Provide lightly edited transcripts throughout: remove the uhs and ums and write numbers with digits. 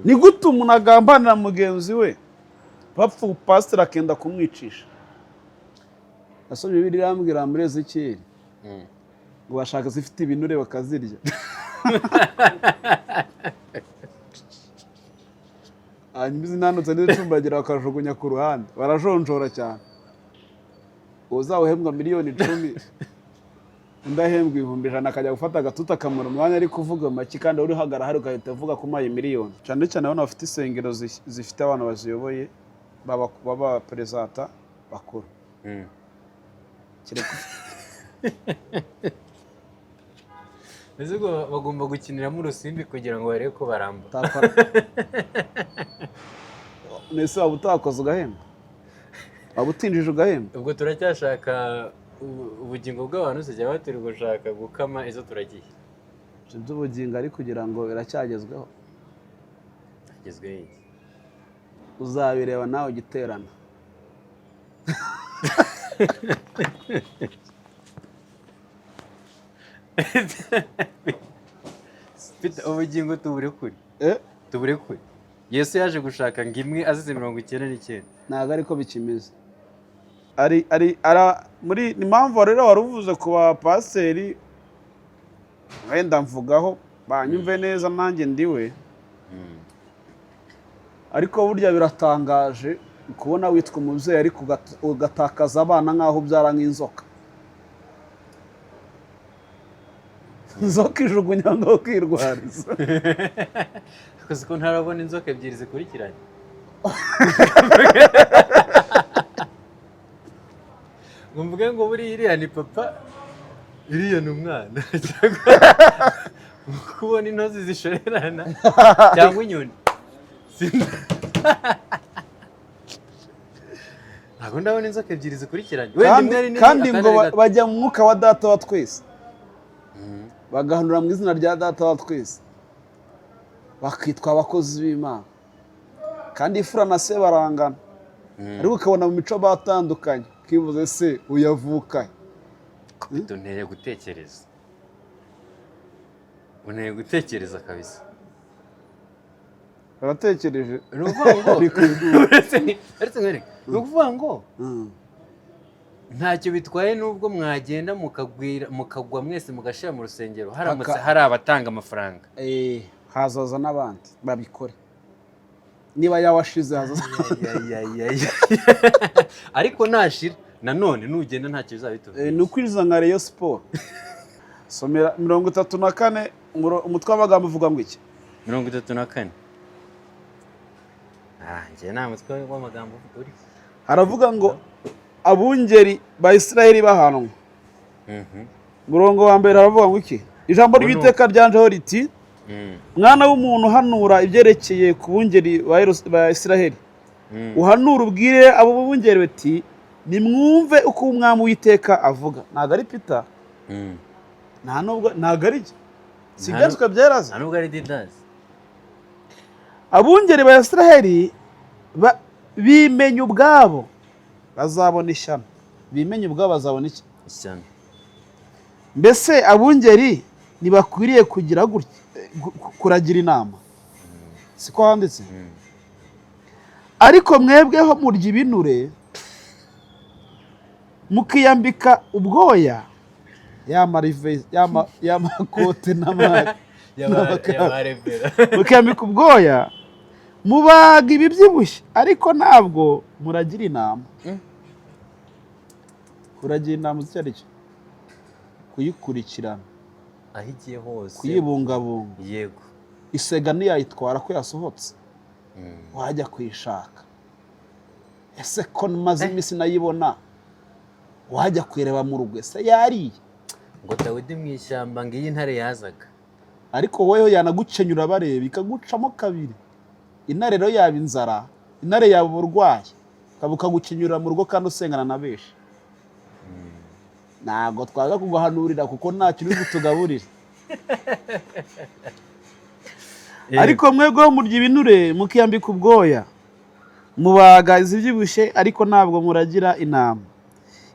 Ni gute umuntu agambanira mugenzi we, bapfa pasiteri akenda kumwicisha? Nasomye Bibiliya irambwira muri Ezekiyeli ngo bashaka izifite ibinure bakazirya, hanyuma izinanutse n'izicumbagira bakajugunya ku ruhande. Barajonjora cyane. Uzaba uhembwa miliyoni 10, undi ahembwa 100,000, akajya gufata agatuta akamara umwanya ari kuvuga make, kandi uri uhagara hari ugahita uvuga ko umaye miliyoni. Cyane cyane abantu bafite insengero zifite abantu baziyoboye baba perezida bakuru. Kereka Mbese ubwo bagomba gukiniramo urusimbi kugira ngo barebe ko baramba? Utakora. Mbese waba utakoze ugahembwa, waba utinjije ugahembwa? Ubwo turacyashaka ubugingo bw'abantu se, cyangwa turi gushaka gukama izo turagiye? Ibyo by'ubugingo ari kugira ngo biracyagezweho. Hagezweho iki? Uzabireba nawe ugiterana. Peter, ubugingo tuburekure. Eh? Tuburekure. Yesu yaje gushaka ngo imwe azize 99. Ntabwo ariko bikimeze. Ari ari ara muri ni impamvu rero wari uvuze ku bapasiteri, wenda mvugaho banyumve neza, nanjye ndiwe. Ariko burya biratangaje kubona witwa umubyeyi ariko ugatakaza abana nk'aho ubyara nk'inzoka. Inzoka ijugunya ngo kwirwariza. Uzi ko ntarabona inzoka ebyiri zikurikiranye, ngo mvuge ngo buriya iriya ni papa, iriya ni umwana, cyangwa kubona intozi zishorerana cyangwa inyoni. Ntabwo ndabona inzoka ebyiri zikurikiranye. Wenda Kandi imwe ari nini, kandi akandi ngo ari gato. bajya mu mwuka wa data wa twese, bagahanura mu izina rya data wa twese, bakitwa abakozi b'Imana, kandi ifura na se barangana, ariko ukabona mu mico batandukanye, ukibuze se uyavuka. Untereye gutekereza, untereye gutekereza kabisa. Baratekereje. Ni ukuvuga ngo uretse nkwereke, ni ukuvuga ngo ntacyo bitwaye nubwo mwagenda mukagwira, mukagwa mwese mugashira mu rusengero, haramutse hari abatanga amafaranga. Hazaza n'abandi babikore niba yawashize, hazaza. Ariko nashira nanone nugenda ntacyo bizaba bitubwiye. Ni ukwinjiza nka Rayon Sport. Somera 34, umutwe w'amagambo uvuga ngo iki? 34. Ah, njye nta mutwe w'amagambo uri. Haravuga ngo abungeri ba Isiraheli bahanwa. Umurongo wa mbere haravuga ngo iki? Ijambo Ubu ni ry'Uwiteka ryanjeho riti: "Mwana w'umuntu, hanura ibyerekeye ku bungeri ba Isiraheli, uhanure ubwire abo bungeri bati: 'Nimwumve uko Umwami Uwiteka avuga.'" Ntabwo ari Peter, nta nubwo, ntabwo ari jye, si Nta ibyanditswe byeraze. Nta nubwo ari Didazi. "Abungeri ba Isiraheli bimenye ubwabo bazabona ishyano." Bimenye ubwabo bazabona iki? Ishyano. "Mbese abungeri ntibakwiriye kugira gutya kuragira inama?" Siko handitse? "Ariko mwebweho murya ibinure, mukiyambika ubwoya." Ya marive, y'amakote n'amakanzu. Yabarevera. "Mukiyambika ubwoya, mubaga ibibyibushye, ariko ntabwo muragira inama." Kuragira inama uzi icyo ari cyo? Kuyikurikirana. Aho igiye hose. Kuyibungabunga. Isega ntiyayitwara ko yasohotse, wajya kuyishaka. Ese ko maze iminsi nayibona? Wajya kuyireba mu rugo, ese yariye? Ngo Dawidi mu ishyamba, ngo iyi ntare yazaga. Ariko wowe yanagukenyura bareba, ikagucamo kabiri. Intare rero yaba inzara, intare yaba uburwayi, ukaba ukagukenyura mu rugo kandi usengana na benshi. Ntabwo twaza kuguhanurira kuko nta kintu uri butugaburire. "Ariko mwebweho murya ibinure, mukiyambika ubwoya, mubaga izibyibushye, ariko ntabwo muragira intama.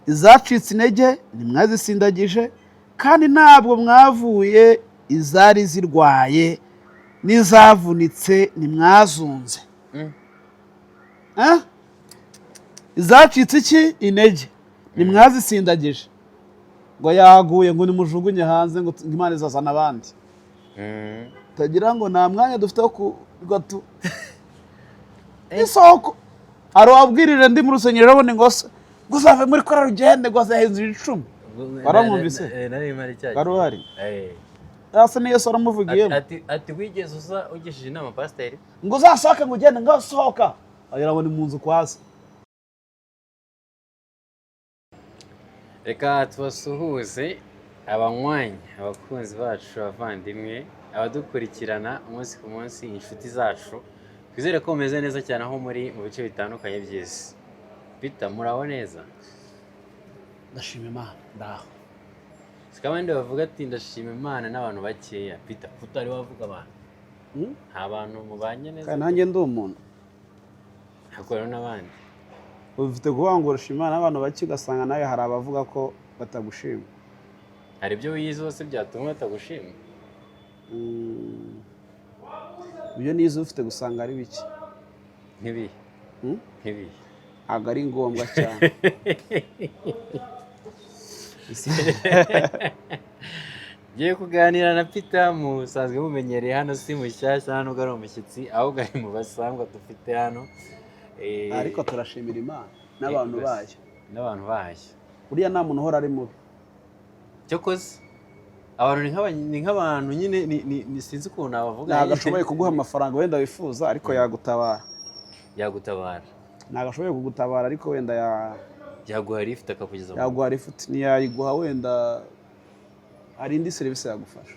Izacitse intege ntimwazisindagije, kandi ntabwo mwavuye izari zirwaye." N'izavunitse ntimwazunze. Eh? Izacitse iki intege ntimwazisindagije. Ngo yaguye, ngo nimujugunye hanze, ngo Imana izazana abandi. Utagira ngo nta mwanya dufite wo kurwa tu isoko. Hari uwabwirije ndi mu rusengero, urabona ngo se ngo uzave muri korali ugende, ngo azahenze 10. Waramwumvise? Nari mpari cya Wari gihe. uhari? Eh. Asa ni Yesu aramuvugiyemo. Ati wigeze uza ugishije inama pasiteri? Ngo uzasohoke, ngo ugende, ngo sohoka, agira ngo ni mu nzu kwa se. Reka tubasuhuze, abanywanyi, abakunzi bacu, abavandimwe, abadukurikirana umunsi ku munsi, inshuti zacu. Twizere ko mumeze neza cyane aho muri mu bice bitandukanye by'isi. Peter, muraho neza? Ndashima Imana, ndaho. Siko abandi bavuga ati ndashima Imana n'abantu bakeya. Peter, utari wavuga abantu? Hmm? Nta bantu mubanye neza? Kandi nanjye ndi umuntu. Hakorera n'abandi. Ufite kuvuga ngo urashima Imana n'abantu bake, ugasanga nawe hari abavuga ko batagushima. Hari ibyo wize hose byatuma batagushima? Ibyo nize ufite gusanga ari bike. Nk'ibihe? Hmm? Nk'ibihe? Ntabwo ari ngombwa cyane. Ngiye kuganira na Peter, musanzwe mumenyereye hano, si mushyashya hano, nubwo ari umushyitsi, ahubwo ari mu basangwa dufite hano. Ariko turashimira Imana n'abantu bayo. N'abantu bayo. Buriya nta muntu uhora ari mubi. Cyokoze abantu ni nk'abantu nyine, ni sinzi ukuntu nabavuga. Ntabwo ashoboye kuguha amafaranga wenda wifuza, ariko yagutabara. Yagutabara. Ntabwo ashoboye kugutabara, ariko wenda yaguha lift akakugeza mu yaguha lift, ntiyayiguha wenda hari indi serivisi yagufasha.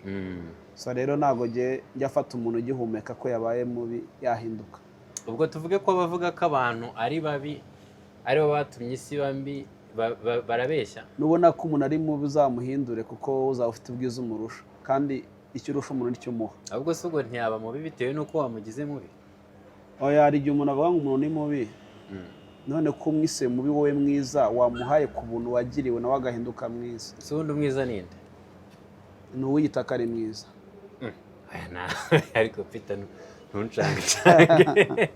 So rero ntabwo njya afata umuntu ugihumeka ko yabaye mubi, yahinduka. Ubwo tuvuge ko abavuga ko abantu ari babi aribo batumye isi iba mbi barabeshya? Nubona ko umuntu ari mubi, uzamuhindure, kuko wowe uzaba ufite ubwiza umurusha, kandi icyo urusha umuntu nicyo umuha. Ahubwo se ubwo ntiyaba mubi bitewe n'uko wamugize mubi? Oya, hari igihe umuntu avuga ngo umuntu ni mubi. None ko umwise mubi, wowe mwiza wamuhaye ku buntu wagiriwe, nawe agahinduka mwiza. Si ubundi umwiza ninde? Ni uwiyita ko ari mwiza. Aya ariko Peter, ntuncangacange,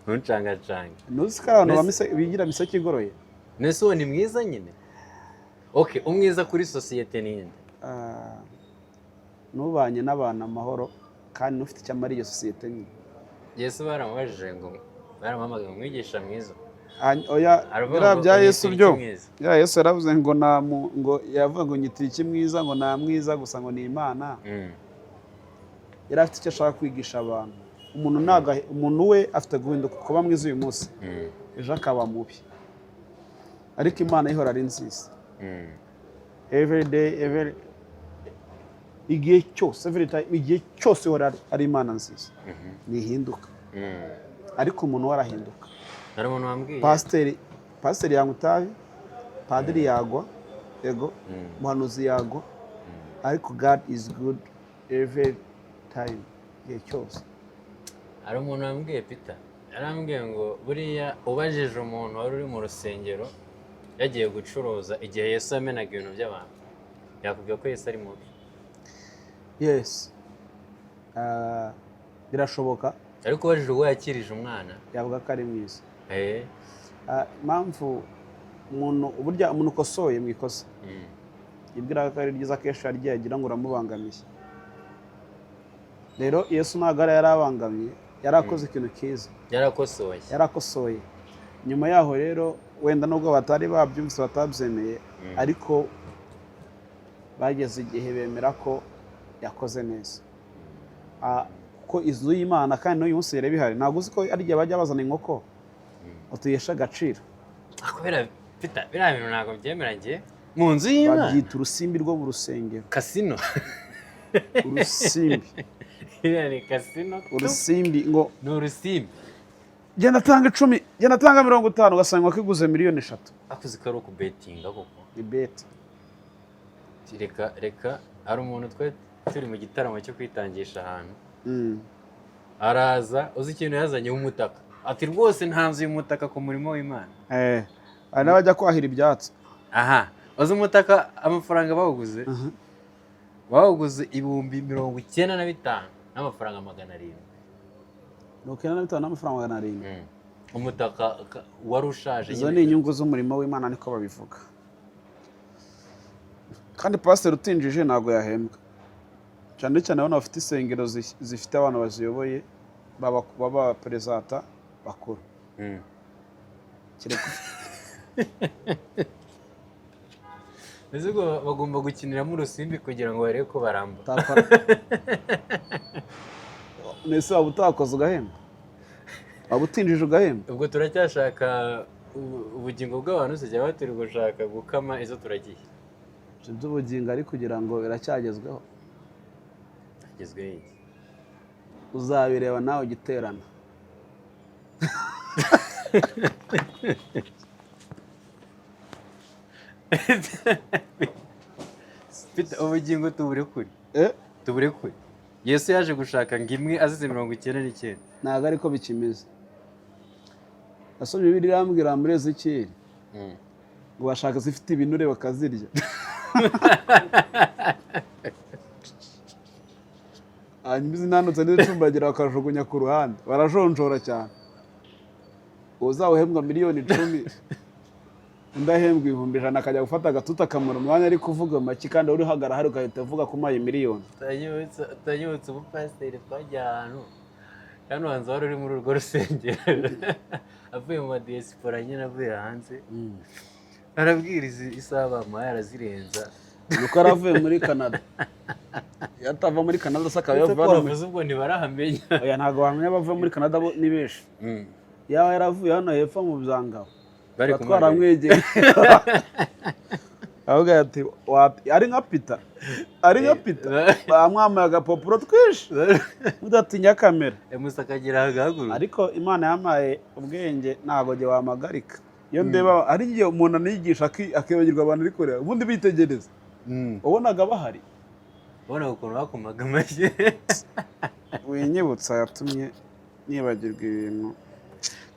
ntuncangacange. Ntuzi ko ari abantu bigira miseke igoroye? Nese uwo ni mwiza nyine? Okay, umwiza kuri sosiyete ninde? Ah, nubanye n'abantu amahoro kandi n'ufite icyo amara iyo sosiyete nyine. Yesu baramubajije ngo, baramuhamagaye ngo mwigisha mwiza. Oya. Aravuga Biriya ngo bya Yesu unyitira iki byo mwiza? Ya Yesu yaravuze ngo nta ngo yavuga ngo nyitira iki mwiza, ngo nta mwiza gusa, ngo ni Imana. Yari afite icyo ashaka kwigisha abantu. Umuntu ntabwo umuntu we afite guhinduka, kuba mwiza uyu munsi, ejo akaba mubi, ariko Imana ihora ari nziza. Every day, every igihe cyose, every time, igihe cyose ihora ari Imana nziza, ntihinduka. Ariko umuntu we arahinduka. Hari umuntu wambwiye. Pasiteri yanywa itabi, padiri yagwa, yego, umuhanuzi yagwa, ariko God is good every time, igihe cyose. Hari umuntu wambwiye, Peter, yarambwiye ngo buriya ubajije umuntu wari uri mu rusengero yagiye gucuruza igihe Yesu yamenaga ibintu by'abantu, yakubwira ko Yesu ari mubi. Yes. Ah, birashoboka. Ariko ubajije uwo yakirije umwana, yavuga ko ari mwiza. Ah, impamvu umuntu, burya umuntu ukosoye mu ikosa, ibwira ko ari ryiza, akenshi hari igihe yagira ngo uramubangamiye. Rero Yesu ntabwo yari yarabangamiye, yari akoze ikintu cyiza. Yarakosoye. Yarakosoye. Nyuma yaho rero, wenda nubwo batari babyumvise, batabyemeye, ariko bageze igihe bemera ko yakoze neza. Ah, kuko inzu y'Imana, kandi n'uyu munsi rero bihari, ntabwo uzi ko ari igihe bajya bazana inkoko ngo tuyeshe agaciro? Kubera Peter, biriya bintu ntabwo byemera njye mu nzu y'Imana. Babyita urusimbi rwo mu rusengero. Kasino. Urusimbi. Iriya ni kasino tu. Urusimbi ngo Ni urusimbi. Genda atanga 10, genda atanga 50, ugasanga inkoko iguze miliyoni 3. Akuzi ko ari ukubetinga koko? Ni bet. Reka reka, hari umuntu twari turi mu gitaramo cyo kwitangisha ahantu, araza, uzi ikintu yazanye? Umutaka. Ati rwose ntanze uyu mutaka ku murimo w'Imana. Eh, hari n'abajya kwahira ibyatsi. Aha uzi umutaka amafaranga bawuguze? Bawuguze 95,000. n'amafaranga 700. 95 n'amafaranga 700. Umutaka wari ushaje Izo nyine. ni inyungu z'umurimo w'Imana, niko babivuga. Kandi pasiteri utinjije ntabwo yahembwa, cyane cyane abantu bafite insengero zifite abantu baziyoboye baba perezida bakuru. Kereka Mbese ubwo bagomba gukiniramo urusimbi kugira ngo barebe ko baramba. Utakora, mbese waba utakoze ugahembwa, waba utinjije ugahembwa. Ubwo turacyashaka ubugingo bw'abantu se, cyangwa turi gushaka gukama izo turagiye? Ibyo by'ubugingo ari kugira ngo biracyagezweho. Hagezweho iki? Uzabireba nawe ugiterana. Peter, ubugingo tuburekure. Eh? Tuburekure. Yesu yaje gushaka ngo imwe azize 99. Ntabwo ariko bikimeze. Nasomye Bibiliya irambwira muri Ezekiyeli ngo bashaka izifite ibinure bakazirya, hanyuma izinanutse n'izicumbagira bakajugunya ku ruhande. Barajonjora cyane. Uzawuhembwa miliyoni 10, undi ahembwa 100,000, akajya gufata agatuta akamara umwanya ari kuvuga make, kandi uri uhagarara hari ugahita uvuga ko umpaye miliyoni. Utanyibutsa umupasiteri twajya ahantu hano hanze, wari uri muri urwo rusengero, avuye mu madiyesipora nyine, avuye hanze, arabwiriza, isaha bamuhaye arazirenza. Nuko yari avuye muri Canada. Iyo atava muri Canada se akaba Uretse ko yavuye hano wavuze ubwo ntibarahamenya. Oya, ntabwo wamenya abavuye muri Canada bo ni benshi. Yaba yaravuye hano hepfo mu Byangabo, Bari tuba kumwegera. twaramwegeye avuga ati ari nka Peter, ari nka Peter, bamwamaye agapapuro twinshi mudatinya kamera. Musa akagira agahaguruka. Ariko Imana yampaye ubwenge, ntabwo njye wamagarika. Iyo ndeba ari igihe umuntu anigisha akibagirwa abantu ari kureba, ubundi bitegereza wabonaga bahari. Ubona ukuntu bakomaga amashyi. Winyibutsa yatumye nibagirwa ibintu.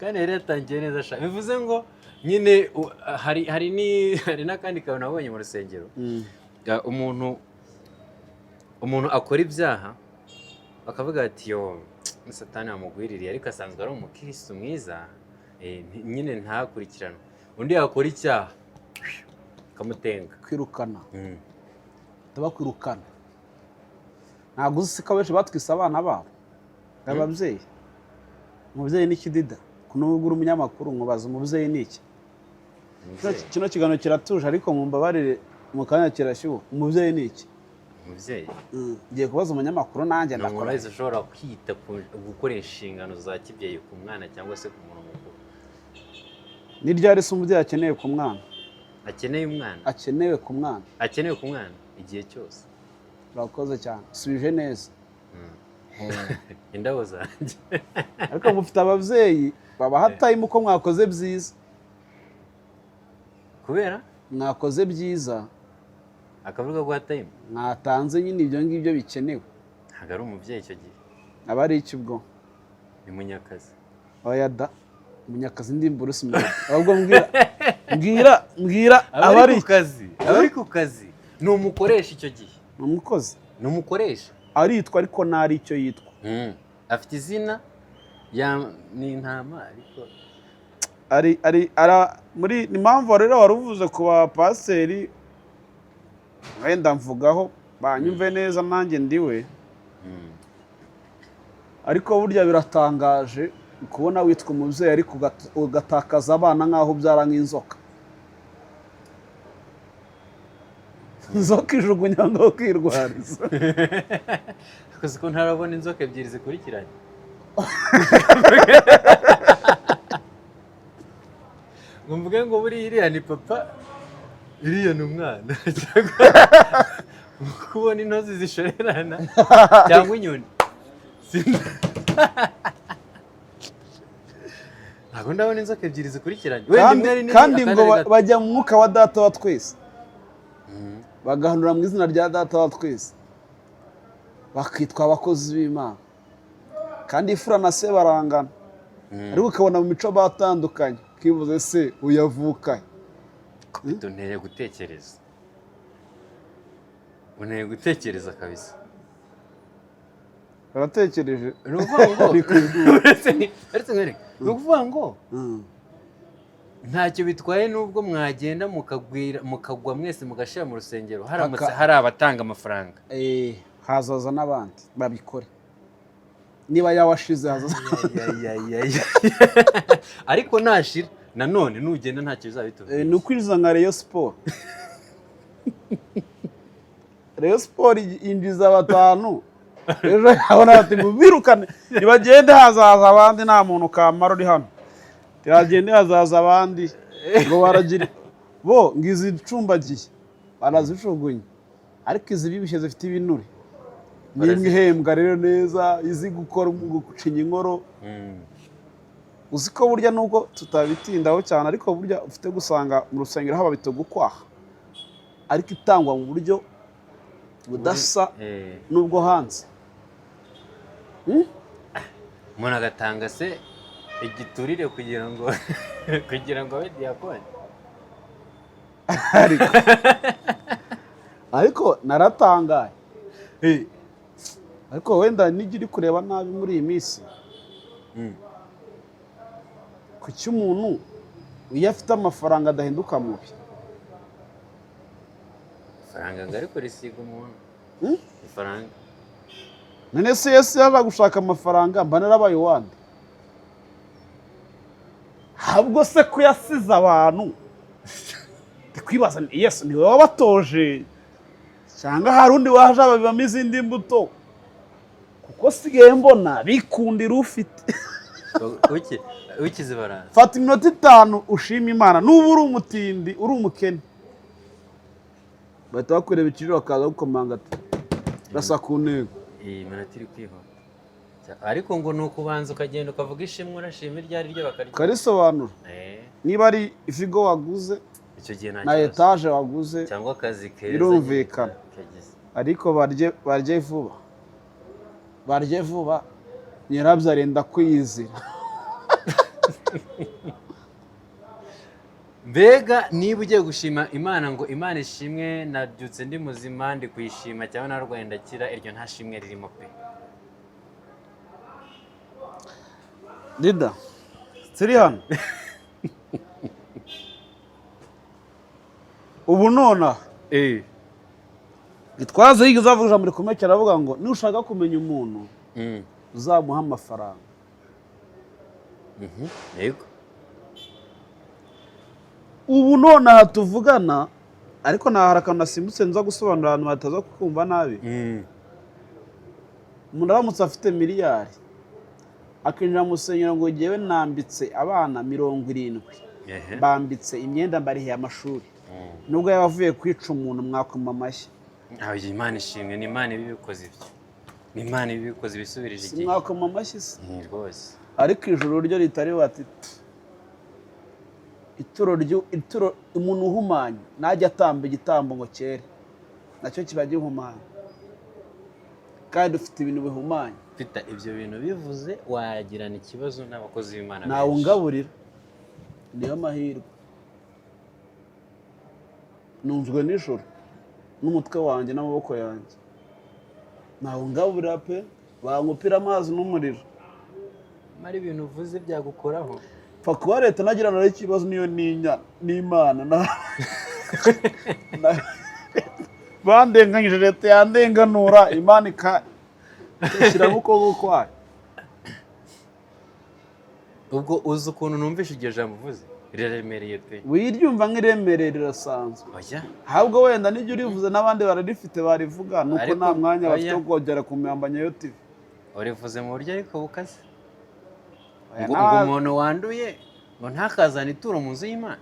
Kandi yari yatangiye neza sha. Bivuze ngo nyine hari n'akandi kantu nabonye mu rusengero. Ya, umuntu akora ibyaha bakavuga ati: "Yo, Satani yamugwiririye, ariko asanzwe ari umukirisitu mwiza." Nyine ntakurikiranwe. Undi yakora icyaha akamutenga. Kwirukana, tubakwirukana. Ntabwo uzi ko abenshi batwise abana babo ababyeyi. Umubyeyi ni ikidida. Nubwo uri umunyamakuru, nkubaza: umubyeyi ni iki? Umubyeyi. Kino kiganiro kiratuje, ariko mumbabarire, mu kanya kirashyuha. Umubyeyi ni iki? Umubyeyi? Ngiye kubaza umunyamakuru nanjye. Ni umuntu Ndakora. wese ushobora kwita ku gukora inshingano za kibyeyi ku mwana cyangwa se ku muntu mukuru. Ni ryari se umubyeyi akeneye ku mwana? Akeneye umwana? Akenewe ku mwana. Akenewe ku mwana igihe cyose. Urakoze cyane, usubije neza. Indabo zanjye. Ariko mufite ababyeyi babaha time uko mwakoze byiza. Kubera? Mwakoze byiza. Akavuga guha time. Mwatanze nyine ibyo ngibyo bikenewe. Ntabwo ari umubyeyi icyo gihe. Aba ari iki ubwo? Ni munyakazi. Oya da, munyakazi ndi Bruce Melody. Ahubwo mbwira, mbwira, mbwira. Aba ari ku kazi, aba ari ku kazi, ni umukoresha icyo gihe. Ni umukozi. Ni umukoresha. Aritwa ariko ntari icyo yitwa. Afite izina ya ni intama ariko. Ari ara muri ni impamvu rero wari uvuze ku bapasiteri, wenda mvugaho banyumve neza, nanjye ndiwe. Ariko burya biratangaje kubona witwa umubyeyi ariko ugatakaza abana nk'aho ubyara nk'inzoka. Inzoka ijugunya ngo kwirwariza. Uzi ko ntarabona inzoka ebyiri zikurikiranye, ngo mvuge ngo buriya iriya ni papa, iriya ni umwana, cyangwa kubona intozi zishorerana cyangwa inyoni. Ntabwo ndabona inzoka ebyiri zikurikiranye. Wenda imwe ari Kandi nini, kandi akandi ngo ari gato. bajya mu mwuka wa Data wa twese, bagahanura mu izina rya Data wa twese, bakitwa abakozi b'Imana, kandi ifura na se barangana, ariko ukabona mu mico batandukanye, ukibuze se uyavuka. Untereye gutekereza, untereye gutekereza kabisa. Baratekereje. Ni ukuvuga ngo uretse nkwereke, ni ukuvuga ngo ntacyo bitwaye nubwo mwagenda mukagwira, mukagwa mwese mugashira mu rusengero, haramutse hari abatanga amafaranga. Hazaza n'abandi babikore niba yawashize, hazaza. Ariko nashira nanone nugenda ntacyo bizaba bitubwiye. Ni ukwinjiza nka Rayon Sport. Rayon Sport yinjiza batanu, ejo yabona bati mubirukane nibagende, hazaza abandi, nta muntu kamara uri hano, ntibagende hazaza abandi. Ngo baragira bo ngo izicumbagiye barazijugunya, ariko izibyibushye zifite ibinure ni imwe ihembwa rero neza, izi gukora, gucinya inkoro. Uzi ko burya nubwo tutabitindaho cyane, ariko burya ufite gusanga mu rusengero haba bitogukwaha, ariko itangwa mu buryo budasa n'ubwo hanze. Umuntu agatanga se igiturire kugira ngo abe diyakoni? Ariko naratangaye, ariko wenda nijya uri kureba nabi muri iyi minsi. Kuki umuntu iyo afite amafaranga adahinduka mubi? Ifaranga ngo ariko risiga umuntu. Ifaranga. None se Yesu yaje gushaka amafaranga, mba narabaye uwande? Ahubwo se ko yasize abantu, ndi kwibaza nti Yesu niwe wabatoje cyangwa hari undi waje ababibamo izindi mbuto? Kuko sigaye mbona bikundira ufite. Ukize baraza. Fata iminota 5 ushima Imana, nuba uri umutindi, uri umukene, bahita bakureba ikiriro bakaza gukomanga ati rasa ku ntego. Iyi minota iri kwihuta, ariko ngo ni ukubanza ukagenda ukavuga ishimwe, urashima iryo ari ryo bakarya. Ukarisobanura. Niba ari Vigo waguze Icyo gihe nta na kibazo. etaje waguze, cyangwa akazi keza birumvikana. nyine kagize. Ariko barye, barye vuba, barye vuba, nyirabyo arenda kwiyizira. Mbega niba ugiye gushima Imana ngo "Imana ishimwe, nabyutse ndi muzima, ndi kuyishima", cyangwa narwaye ndakira, iryo nta shimwe ririmo pe. Dida turi hano ubu nonaha. Gitwaza yigeze avuga ijambo rikomeye cyane, aravuga ngo nushaka kumenya umuntu uzamuha amafaranga. Yego. Ubu nonaha tuvugana, ariko nta hari akantu nasimbutse nza gusobanurira abantu bataza kukumva nabi. Umuntu aramutse afite miliyari akinjira mu rusengero ngo "Jyewe nambitse abana 70, bambitse imyenda, mbarihiye amashuri", nubwo yaba avuye kwica umuntu, mwakoma amashyi? Aho Imana ishimwe, ni Imana iba ibikoze ibyo, ni Imana iba ibikoze, ibisubirije Si igihe. mwakoma amashyi se? Ni rwose. Ariko ijuru ryo ritari bati ituro ituro umuntu uhumanye najya atamba igitambo ngo cyere, nacyo kiba gihumanye, kandi dufite ibintu bihumanye. Peter, ibyo bintu bivuze wagirana ikibazo n'abakozi b'Imana Ntawe benshi. ungaburira, niyo mahirwe nunzwe nijoro n'umutwe wanjye n'amaboko yanjye. Ntawe ungaburira pe, bankupira amazi n'umuriro. Mara ibintu uvuze byagukoraho. Pfa kuba leta nagira nayo ikibazo, niyo ninya n'Imana bandenganyije, leta yandenganura, Imana ikashyiramo ukuboko kwayo. Ubwo uzi ukuntu numvishe iryo jambo uvuze riraremereye pe. Wiryumva nk'iremereye, rirasanzwe. Oya. Ahubwo wenda n'ibyo urivuze n'abandi bararifite barivuga, nuko Ariko- nta mwanya bafite oya. wo kongera kumyambanyayo TV. Urivuze mu buryo ariko bukaze. Oya, Ngo ngo umuntu wanduye ngo ntakazane ituro mu nzu y'Imana,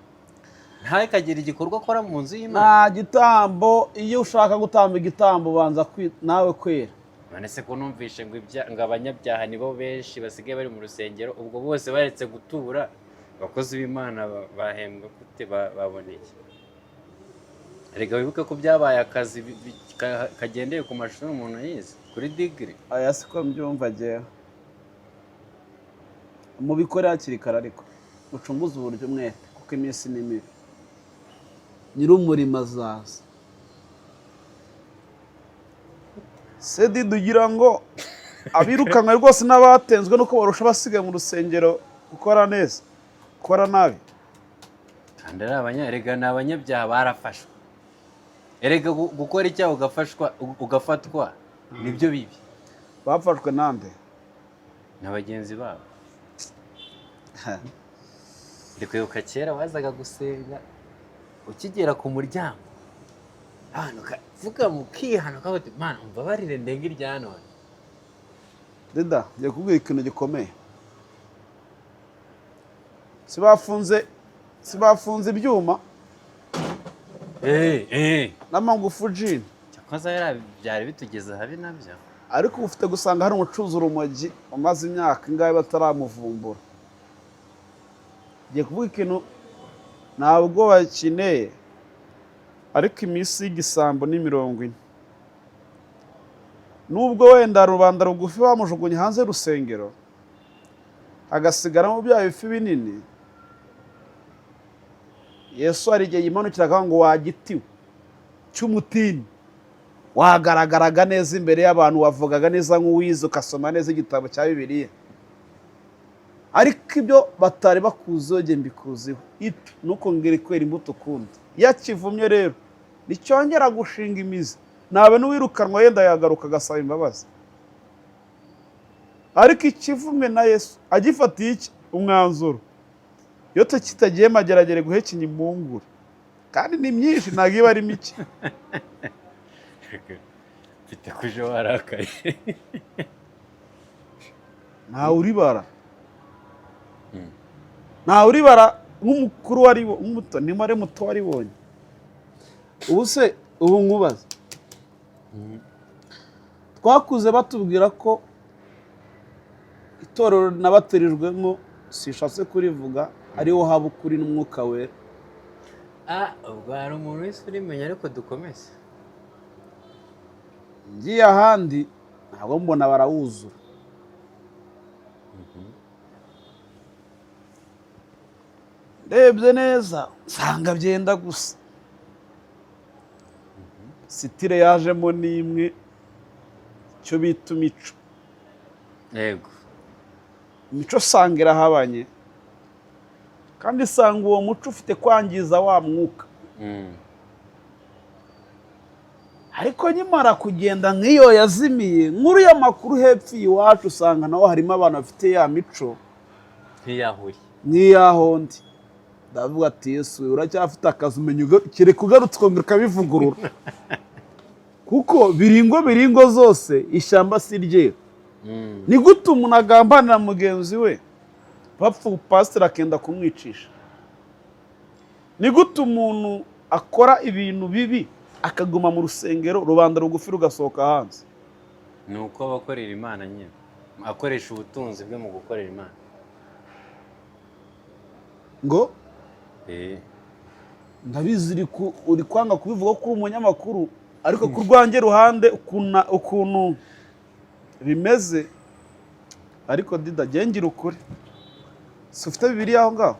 ntakagire igikorwa akora mu nzu y'Imana. Nta gitambo. Iyo ushaka gutamba igitambo ubanza nawe kwera. None se ko numvishe ngo ngo abanyabyaha nibo benshi basigaye bari mu rusengero, ubwo bose baretse gutura, abakozi b'Imana bahembwa gute? Baboneye? Erega wibuke ko byabaye akazi kagendeye ku mashuri umuntu yize kuri degree. Aya siko mbyumva jyewe. Mubikore hakiri kare, ariko ucunguze uburyo umwete, kuko iminsi ni mibi, nyir'umurimo azaza. Sedi dugira ngo Abirukanwe rwose n'abatenzwe nuko barusha abasigaye mu rusengero gukora neza, gukora nabi. Kandi ari erega ni abanyabyaha, barafashwe. Erega gukora icyaha ugafashwa, ugafatwa, nibyo bibi. Bafashwe nande? Na bagenzi babo. Ndi kwibuka kera wazaga gusenga, ukigera ku muryango abantu ukavuga mukihana, ukavuga uti: "Mana, umbabarire ndenge irya none." Dida, ngiye kubwira ikintu gikomeye. Si bafunze ibyuma n'amagufu jini? Cyakoze byari bitugeze habi nabyo. Ariko uba ufite gusanga hari umucuruzi urumogi umaze imyaka ingahe bataramuvumbura. Ngiye kuvuga ikintu, ntabwo bakeneye, ariko iminsi y'igisambo ni 40. Nubwo wenda rubanda rugufi bamujugunye hanze y'urusengero, hagasigaramo bya bifi binini, Yesu hari igihe yimanukira akavuga ngo: "Wa giti cy'umutini, wagaragaraga neza imbere y'abantu, wavugaga neza nk'uwize, ugasoma neza igitabo cya Bibiliya, ariko ibyo batari bakuziho jye mbikuziho. Itu ntukongere kwera imbuto ukundi." Iyo akivumye rero nticyongera gushinga imizi. Ntabe n'uwirukanwa, yenda yagaruka agasaba imbabazi. Ariko ikivumwe na Yesu agifatiye iki umwanzuro, iyo kitagiye mageragere guhekenya impungure, kandi ni myinshi, ntabwo iba ari mike. Mfite kuje warakaye. Ntawe uribara, ntawe uribara nk'umukuru wari nk'umuto, niba ari muto waribonye. Ubu se, ubu nkubaze, twakuze batubwira ko itorero nabatirijwemo, sishatse kurivuga, ariho haba ukuri n'umwuka wera. Ah, ubwo hari umuntu wese urimenya, ariko dukomeze. Ngiye ahandi ntabwo mbona barawuzura. Ndebye neza nsanga byenda gusa. Style yajemo ni imwe, icyo bita imico. Imico usanga irahabanye, kandi usanga uwo muco ufite kwangiza wa mwuka. Ariko nkimara kugenda nk'iyo yazimiye nkuru y'amakuru hepfo iwacu, usanga naho harimo abantu bafite ya mico Ntiyahuri. nk'iyaho ndi. Ndavuga ati: "Yesu, uracyafite akazi." Umenya kereka ugarutse ukongera ukabivugurura, kuko biringo biringo zose, ishyamba si ryeru. Ni gute umuntu agambanira mugenzi we, bapfa pasiteri akenda kumwicisha? Ni gute umuntu akora ibintu bibi akaguma mu rusengero, rubanda rugufi rugasohoka hanze? Ni uko aba akorera Imana nyine, akoresha ubutunzi bwe mu gukorera Imana. Ngo ndabizi, uri kwanga kubivuga ko uri umunyamakuru, ariko ku rwanjye ruhande ukuntu bimeze. Ariko Dida, ngira ukuri, si ufite Bibiliya aho ngaho?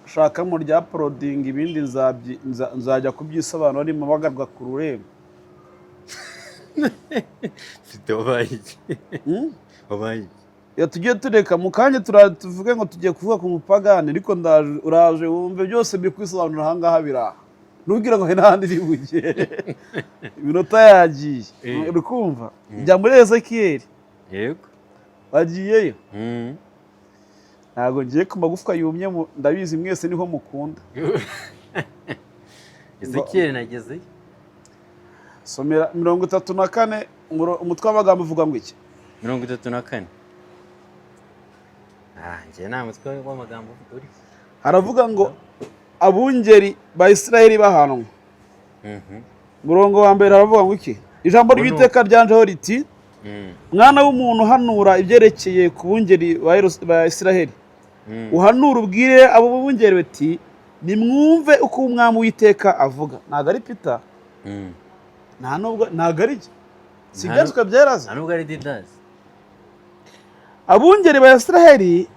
Shaka mu rya porodingi, ibindi nzajya kubyisobanura nimpamagarwa ku rurembo. Mfite, wabaye iki? Hmm? Wabaye iki? Iyo tugiye tureka mu kanya tuvuge ngo tugiye kuvuga ku mupagani, ariko ndaje, uraje wumve byose mbikwisobanura aha ngaha. Biraha, ntubwire ngo hari n'ahandi iri bugere, iminota yagiye. Uri kumva? Jya muri Ezekiyeli. Yego. Wagiyeyo? Mm. Ntabwo ngiye ku magufwa yumye, ndabizi mwese niho mukunda. Ezekiyeli nagezeyo. Somera 34, umutwe w'amagambo uvuga ngo iki? 34. Ah, njye nta mutwe w'amagambo uri. Haravuga ngo abungeri ba Isiraheli bahanwa. Umurongo wa mbere haravuga ngo iki? Ijambo Ubu ni ry'Uwiteka ryanjeho riti: "Mwana w'umuntu, hanura ibyerekeye ku bungeri ba Isiraheli, uhanure ubwire abo bungeri bati: 'Nimwumve uko Umwami Uwiteka avuga.'" Ntabwo ari Peter, nta nubwo, ntabwo ari jye, si ibyanditswe byeraze. Nta nubwo ari Didazi. "Abungeri ba Isiraheli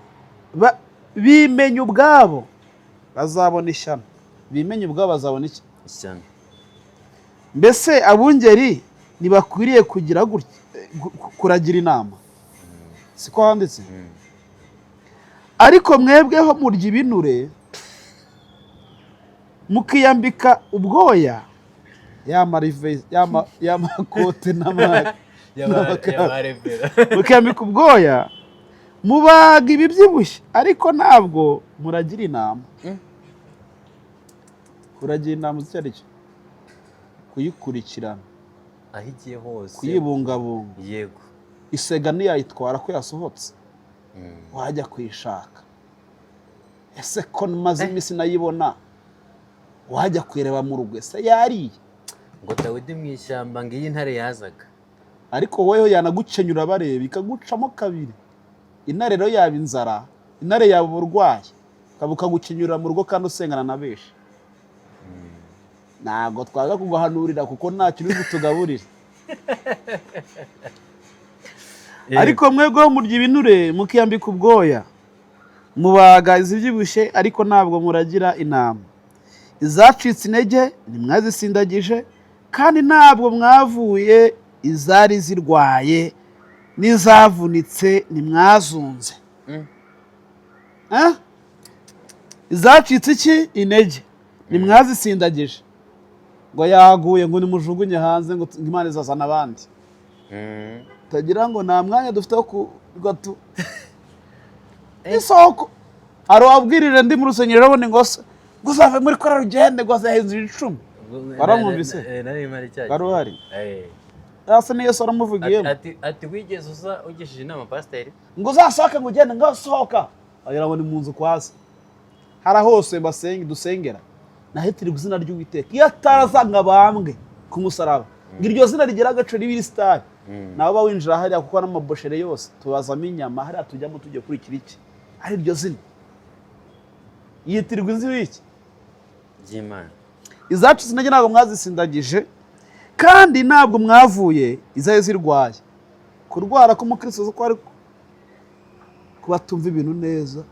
bimenye ubwabo bazabona ishyano." Bimenye ubwabo bazabona iki? Ishyano. Mbese abungeri ntibakwiriye kugira gutya, kuragira inama? Siko handitse? Ariko mwebweho murya ibinure, mukiyambika ubwoya, y'amakote n'amakanzu, mukiyambika ubwoya, mubaga ibibyibushye, ariko ntabwo muragira inama. Kuragira intama uzi icyo ari cyo? Kuyikurikirana, aho igiye hose, kuyibungabunga. Isega ntiyayitwara ko yasohotse, wajya kuyishaka. Ese ko maze iminsi nayibona? Wajya kuyireba mu rugo, ese yariye? Ngo Dawidi mu ishyamba, ngo iyi ntare yazaga. Ariko wowe yanagukenyura bareba, ikagucamo kabiri. Intare rero yaba inzara, intare yaba uburwayi, ukaba ukagukenyura mu rugo kandi usengana na benshi. Ntabwo twaza kuguhanurira kuko nta kintu uri butugaburire. Ariko mwebweho murya ibinure, mukiyambika ubwoya, mubaga izibyibushye, ariko ntabwo muragira intama. Izacitse intege ntimwazisindagije, kandi ntabwo mwavuye izari zirwaye, n'izavunitse ntimwazunze. Eh? Izacitse iki? Intege ntimwazisindagije. Ngo yaguye, ngo nimujugunye hanze, ngo Imana izazana abandi. Utagira ngo nta mwanya dufite wo kurwa tu isoko. Hari uwabwirije ndi mu rusengero, urabona ngo se ngo uzave muri korali ugende, ngo azahenze 10. Waramwumvise? Nari mpari cya Wari gihe. uhari? Eh. Asa ni Yesu waramuvugiyemo. Ati wigeze uza ugishije inama pasiteri? Ngo uzasohoke, ngo ugende, ngo sohoka, wagira ngo ni mu nzu kwa se. Hari hose basenge dusengera nahitirirwa izina ry'Uwiteka. Iyo atarazanga bambwe ku musaraba, ngo iryo zina rigira agaciro, ribe sitari, nawe uba winjira hariya, kuko n'amaboshere yose tubazamo inyama hariya tujyamo tujya kurikira iki? Ari iryo zina yitirirwa inzu y'iki? Ry'Imana. Izacitse intege ntabwo mwazisindagije, kandi ntabwo mwavuye izari zirwaye. Kurwara k'umukristo ko ari kuba atumva ibintu neza,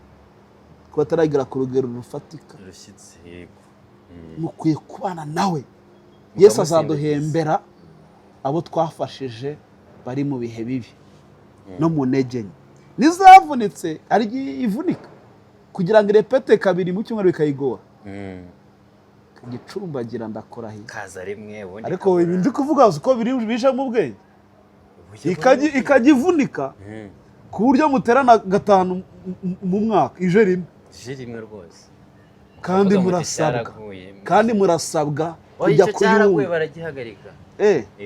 kuba ataragera ku rugero rufatika rushyitse, yego. Mukwiye kubana nawe. Yesu azaduhembera abo twafashije bari mu bihe bibi no mu ntege nke. N'izavunitse, hari igihe ivunika kugira ngo irepete kabiri mu cyumweru bikayigora. Igicumbagira, ndakurahiye. Kaza rimwe, ubundi Ariko kabura. ibi ndi kuvuga uzi ko biri bije mu bwenge. Uburyo Ikajya ivunika ku buryo muterana gatanu mu mwaka, ije rimwe. Ije rimwe rwose. Kandi Ukavuga muti murasabwa cyaraguye. Kandi murasabwa Oya, kujya icyo cyaraguye kuyunga. Baragihagarika.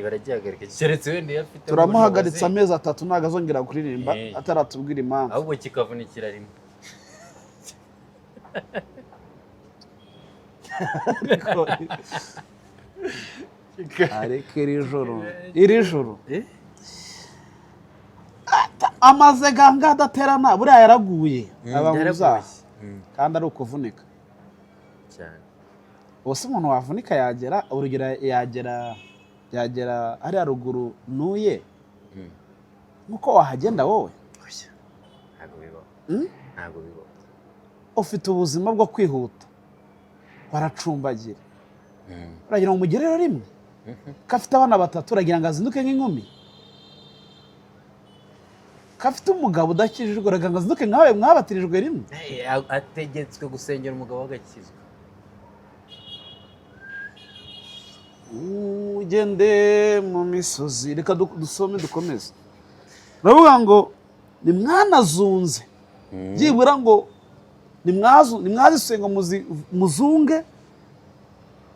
Baragihagarika, keretse wenda iyo afite Turamuhagaritse ubushobozi. amezi 3, ntabwo azongera kuririmba ataratubwira impamvu. Ahubwo kikavunikira rimwe. Ariko iri joro amaze ganga adaterana, buriya yaraguye aba mu Yaraguye. byaha kandi ari ukuvunika. Cyane. Ubuse umuntu wavunika yagera, urugero, yagera hariya ruguru ntuye nkuko wahagenda wowe? Oya, ntabwo bibaho. Ntabwo bibaho. Ufite ubuzima bwo kwihuta, baracumbagira. Uragira ngo umugerere rimwe ko afite abana batatu? Uragira ngo azinduke nk'inkumi? Ko afite umugabo udakijijwe, uragira ngo azinduke nkawe mwabatirijwe rimwe? Ategetswe gusengera umugabo w'agakizwa. Ugende mu misozi. Reka dusome dukomeze. Uravuga ngo nimwanazunze, byibura ngo nimwazisenga muzunge,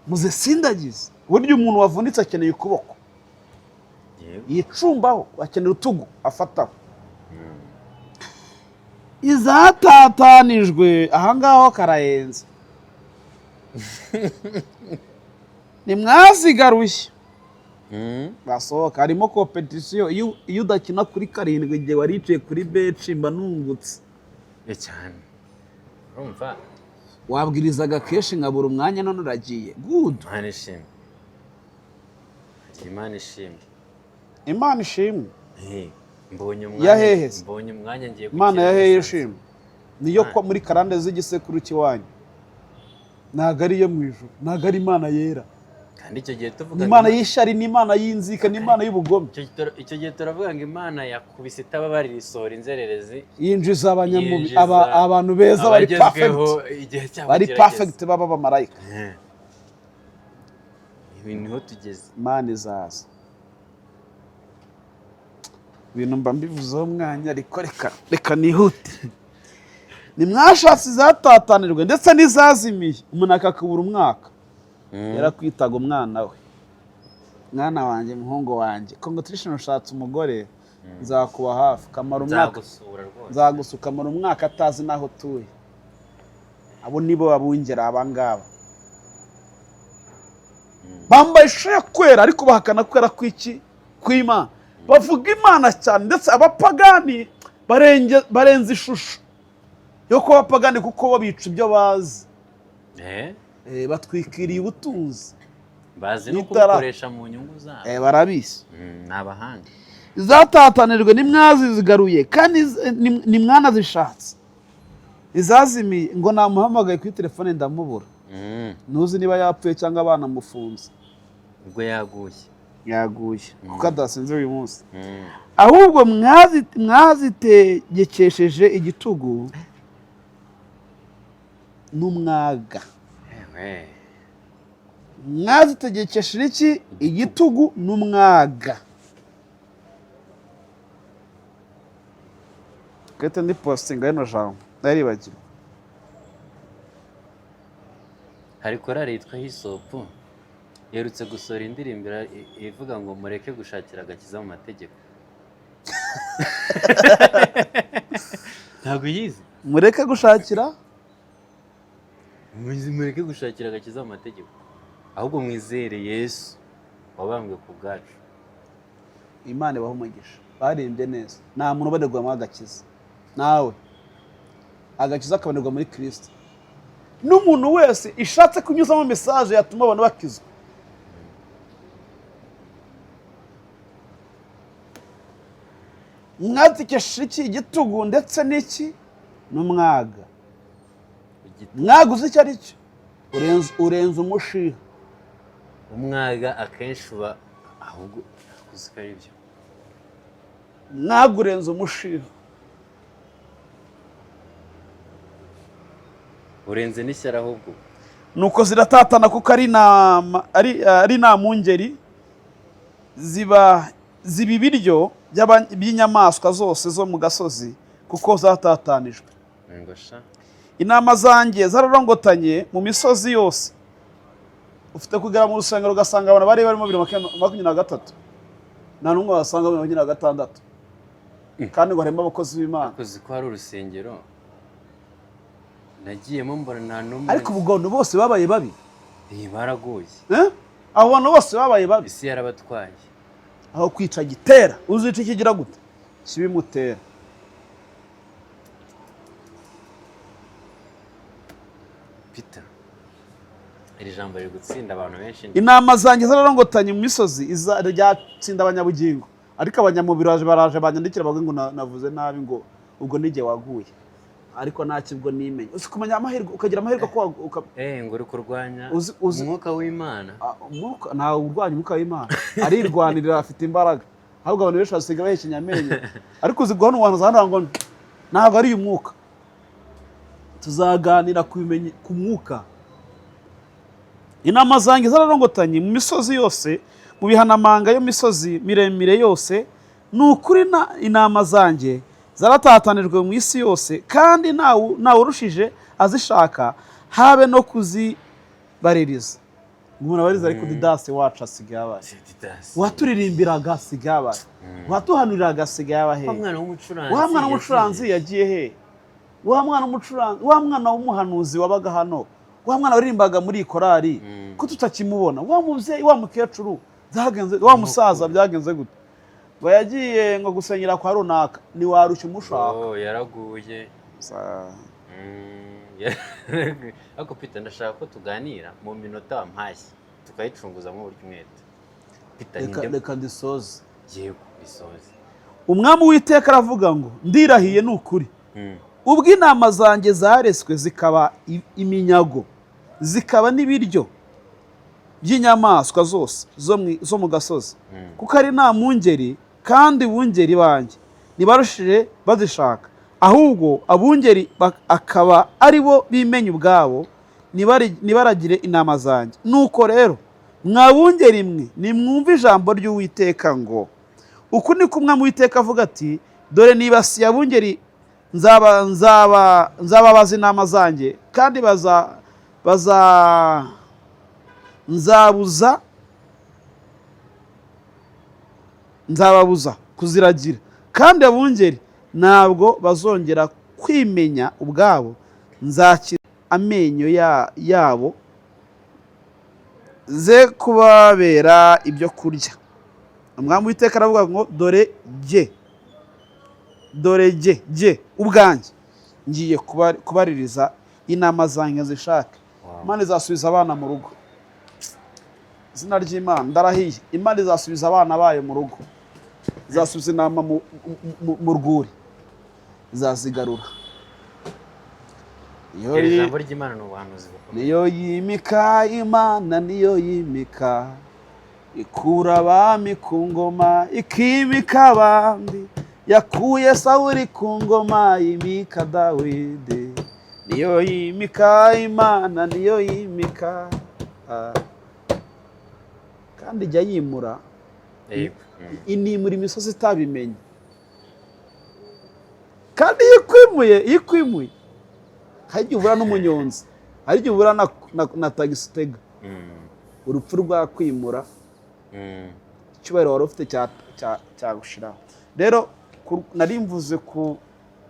muzisindagize. Burya umuntu wavunitse akeneye ukuboko yicumbaho, akenera utugu afataho. Izatatanijwe ahangaho karayenze nimwazigaruye. Basohoka harimo compétition. Iyo udakina kuri 7, igihe waricaye kuri benshi, mba nungutse. Cyane, urumva. Wabwirizaga kenshi nkabura umwanya, none uragiye, good. Imana ishimwe, Imana ishimwe. Imana ishimwe. Mbonye Ya umwanya. hehe se? Mbonye umwanya, ngiye Imana gukina ya hehe? lisansi. Ishimwe niyo ko muri karande z'igisekuru cy'iwanyu, ntabwo ari iyo mu ijuru, ntabwo ari Imana yera. Kandi icyo gihe Ni tuvuga imana y'ishyari, ni imana y'inzika, ni imana y'ubugome. Icyo gihe turavuga ngo Imana yakubise itababarira, isohora inzererezi. Yinjiza abanyamubi. Yinjiza Abantu beza bari abagezweho, perfect. Igihe cyabo Bari kirageze. perfect, baba abamarayika. Ibi niho tugeze. Imana izaza. Ibintu mba mbivuzeho umwanya, ariko reka nihute. Nimwashatse izatatanirwe ndetse n'izazimiye. Umuntu akakubura umwaka, yarakwitaga umwana we, mwana wanjye, muhungu wanjye, congratulation, ushatse umugore, nzakuba hafi. Kamara umwaka. Nzagusura rwose. Nzagusuka. Kamara umwaka atazi n'aho utuye. Abo nibo babungera. Abangaba bambaye ishusho yo kwera, ariko bahakana kwera kw'iki? Kw'Imana. Bavuga Imana cyane, ndetse abapagani barenze ishusho yo kuba abapagani, kuko bo bica ibyo bazi. Batwikiriye ubutunzi. Bazi no N'itara. kubikoresha mu nyungu zabo. Barabizi. Ni abahanga. Izatatanijwe nimwazigaruye, kandi nimwanazishatse. Izazimiye ngo namuhamagaye kuri telefone ndamubura. Ntuzi niba yapfuye cyangwa banamufunze. Ubwo yaguye. Yaguye kuko adasinze uyu munsi. Ahubwo mwazitegekesheje igitugu n'umwaga. Ewe. Mwazitegekesheje iki? Igitugu n'umwaga. Kete ndi postinga rino jambo, ndaribagiwe. Hari korali yitwa Hisopu iherutse gusohora indirimbo ivuga ngo mureke gushakira agakiza mu mategeko. Ntabwo uyizi? Mureke gushakira. Mureke gushakira agakiza mu mategeko, ahubwo mwizere Yesu wabambwe ku bwacu. Imana ibaha umugisha, baririmbye neza. Nta muntu ubarirwamo agakiza nawe, agakiza kabonerwa muri Kirisito. N'umuntu wese ishatse kunyuzamo message yatuma abantu bakizwa. Mwatikesha iki? Igitugu ndetse n'iki? N'umwaga. Mwaga uzi icyo ari cyo? Urenze umushiha. Umwaga akenshi uba ahubwo uzi ko ari byo. Mwaga urenze umushiha. Urenze n'ishyari ahubwo. Nuko ziratatana kuko ari intama, ari nta mpungeri, ziba ibiryo by'inyamaswa zose zo mu gasozi, kuko zatatanijwe. Ngo sha. Intama zanjye zararongotanye mu misozi yose. Ufite kugera mu rusengero ugasanga abantu bari barimo 2023, nta n'umwe wasanga 2026, kandi ngo harimo abakozi b'Imana. Uzi ko hari urusengero nagiyemo mbona nta n'umwe. Ariko ubu bantu bose babaye babi. Iyi baraguye. Eh? Abo bantu bose babaye babi. Isi yarabatwaye. Aho kwica gitera, uzica ikigira gute? Kibimutera. Peter, iri jambo riri gutsinda abantu benshi. Intama zanjye zararongotanye mu misozi, ryatsinda abanyabugingo, ariko abanyamubiri baraje banyandikira bavuga ngo navuze nabi, ngo ubwo nijye waguye, ariko nta kibwo nimenye. Uzi kumenya amahirwe, ukagira amahirwe ko Ngo uri kurwanya umwuka w'Imana. Ah, umwuka ntawe urwanya umwuka w'Imana, arirwanirira, afite imbaraga. Ahubwo abantu benshi basigaye bahekenya amenyo. Ariko uzi guhana umuntu hano ngo ntabwo ari uyu mwuka. Tuzaganira ku bimenyi ku mwuka. Intama zanjye zararongotanye mu misozi yose, mu bihanamanga y'imisozi miremire yose. Ni ukuri intama zanjye zaratatanijwe mu isi yose, kandi ntawurushije azishaka, habe no kuzibaririza. Umuntu abariza, ariko Didasi wacu asigaye abaye Didasi. uwaturirimbiraga asigaye abaye, uwatuhanuriraga asigaye abahe? Wa mwana w'umucuranzi. Wa mwana w'umucuranzi yagiye he? Wa mwana w'umucuranzi, wa mwana w'umuhanuzi wabaga hano, wa mwana waririmbaga muri iyi korari, ko tutakimubona? Wa mubyeyi, wa mukecuru byagenze, wa musaza byagenze gute? Ngo yagiye ngo gusengera kwa runaka, ntiwarushya umushaka. Oh, yaraguye. Ariko Peter, ndashaka ko tuganira mu minota wampaye, tukayicunguzamo uburyo umwete. Peter, Reka ninde? Reka ndisoze. Yego, bisoze. Umwami w'Iteka aravuga ngo ndirahiye ni ukuri, ubwo intama zanjye zareswe zikaba iminyago, zikaba n'ibiryo by'inyamaswa zose zo mu gasozi, kuko ari nta mwungeri, kandi bungeri banjye ntibarushije bazishaka, ahubwo abungeri akaba ari bo bimenya ubwabo, ntibaragire intama zanjye. Nuko rero, mwa bungeri mwe, nimwumve ijambo ry'Uwiteka ngo: Uku ni ko Umwami Uwiteka avuga ati: Dore nibasiye abungeri, nzababaza intama zanjye, kandi baza baza nzabuza nzababuza kuziragira, kandi abungeri ntabwo bazongera kwimenya ubwabo. Nzakira amenyo yabo ze kubabera ibyo kurya. Umwami Witeka aravuga ngo: Dore jye, dore jye ubwanjye ngiye kubaririza intama zanjye zishake. Imana izasubiza abana mu rugo. Izina ry'Imana, ndarahiye, Imana izasubiza abana bayo mu rugo, izasubiza intama mu rwuri, izazigarura. Niyo Iri jambo ry'Imana ni ubuhanuzi bukomeye. Niyo yimika, Imana niyo yimika, ikura abami ku ngoma ikimika abandi. Yakuye Sawuli ku ngoma yimika Dawidi. Niyo yimika, Imana niyo yimika. Ah. Kandi ijya yimura, inimura imisozi itabimenye. Kandi iyo ikwimuye hari igihe uhura n'umunyonzi, hari igihe uhura na tagisi utega. Urupfu rwakwimura, icyubahiro wari ufite cyagushiraho. Rero nari mvuze ku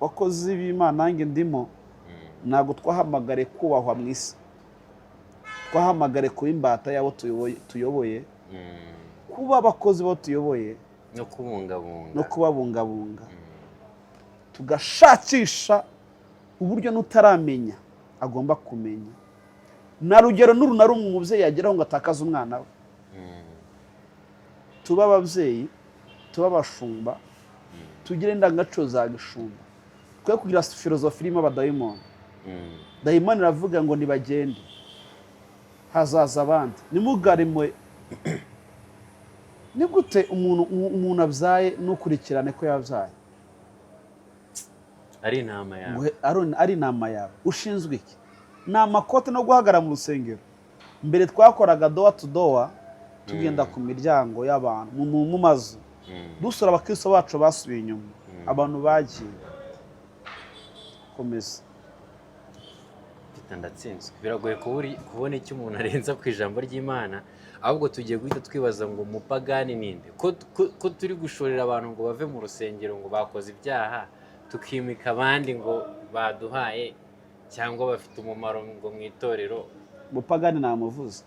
bakozi b'Imana, nanjye ndimo. Ntabwo twahamagare kubahwa mu isi, twahamagare kuba imbata y'abo tuyoboye, kuba abakozi bo tuyoboye no kubungabunga. No kubabungabunga, tugashakisha uburyo n'utaramenya agomba kumenya. Na rugero n'uru na rumwe umubyeyi yageraho ngo atakaze umwana we. Tube ababyeyi, tube abashumba, tugire indangagaciro za gishumba, twe kugira filozofi irimo abadayimoni. Dayimoni iravuga ngo nibagende hazaza abandi, nimugarime. Ni gute umuntu abyaye ntukurikirane ko yabyaye? Ari intama yawe. Ari intama yawe, ushinzwe iki? Ni amakote no guhagarara mu rusengero. Mbere twakoraga door to door, tugenda ku miryango y'abantu mu mazu, dusura abakristo bacu basubiye inyuma, abantu bagiye komeza. Peter, ndatsinzwe. Biragoye kubona icyo umuntu arenza ku ijambo ry'Imana. Ahubwo tugiye guhita twibaza ngo umupagani ninde? Ko turi gushorera abantu ngo bave mu rusengero ngo bakoze ibyaha, tukimika abandi ngo baduhaye cyangwa bafite umumaro ngo mu itorero? Umupagani namuvuze,